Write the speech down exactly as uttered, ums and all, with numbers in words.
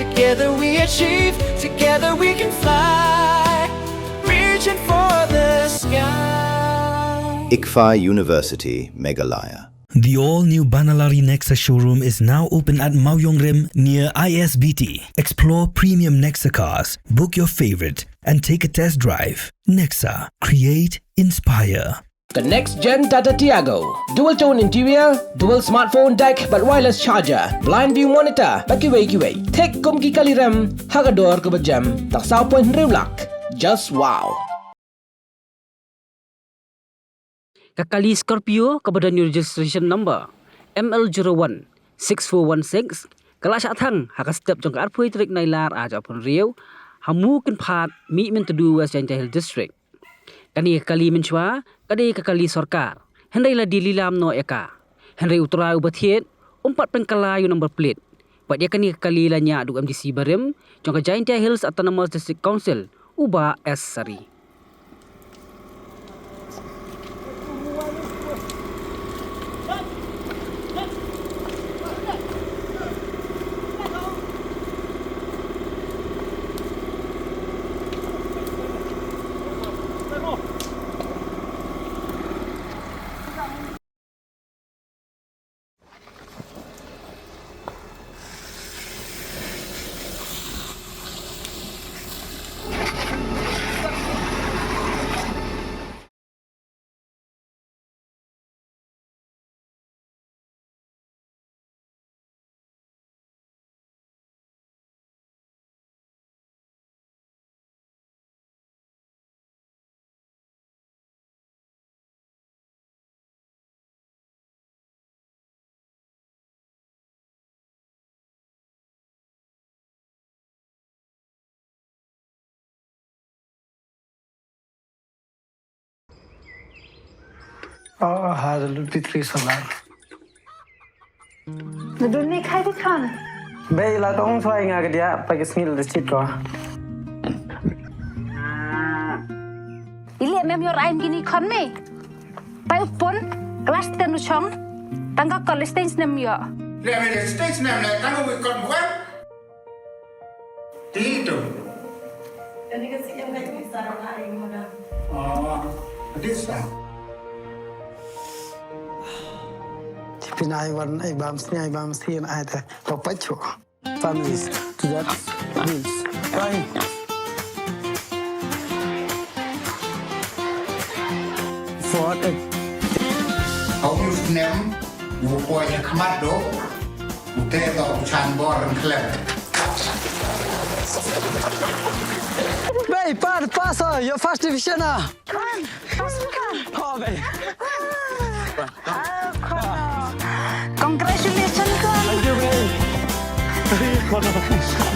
Together we achieve, together we can fly. Reaching for the sky. ICFAI University, Meghalaya. The all-new Banalari Nexa showroom is now open at Mawïong Rim near I S B T. Explore premium Nexa cars, book your favorite, and take a test drive. Nexa, create, inspire. Ka next gen Tata Tiago. Dual tone interior, dual smartphone deck bad wireless charger, blind view monitor bad kiwei kiwei. Thik kum ki kali rem ha ka dor kaba jem tang saw point hynriew lak. Just wow. Ka kali Scorpio kaba don ïa u registration number M L zero one six four one six ka la shah thang ha ka step jong ka arphew tarik Nailar arhajar arphew hynriew ha Mukynphad, Mihmyntdu, West Jaintia Hills District. Kane ka kali mynshuwa ka dei ka kali sorkar, hynrei la die lilam noh ïa ka. Hynrei u trai uba thied um pat pynkylla ïa u number plate. Bad ïa kane ka kali la ñiah da u M D C barim jong ka Jaintia Hills Autonomous District Council, u Bah S Sari. Oh, ha da lut pitri solar. Nadun ne khai di khan. Bei la tong soi nga kedia pa ke snil de chit ko. Ili mem yor ain gini khan me. Pai upon class ten u chong. Tangka college stage nem yo. Le me stage nem le tangka wi kon bukan. Ti tu. Kani ka si yang kai ni sarang ai mo da. Oh, this one. Pin ai wan ai bam sni ai bam sni ai ta. Papacho. Families to that bills. Fine. For a Hau yu snem. U poi ïa khmat do. U te do u chan bor reng khlem. Bei, pat, pass, uh, your first division, ah. Come on, pass, come on. Oh, bei. Oh, come on. Congratulations, come on. Thank you, bei. Thank you, come on.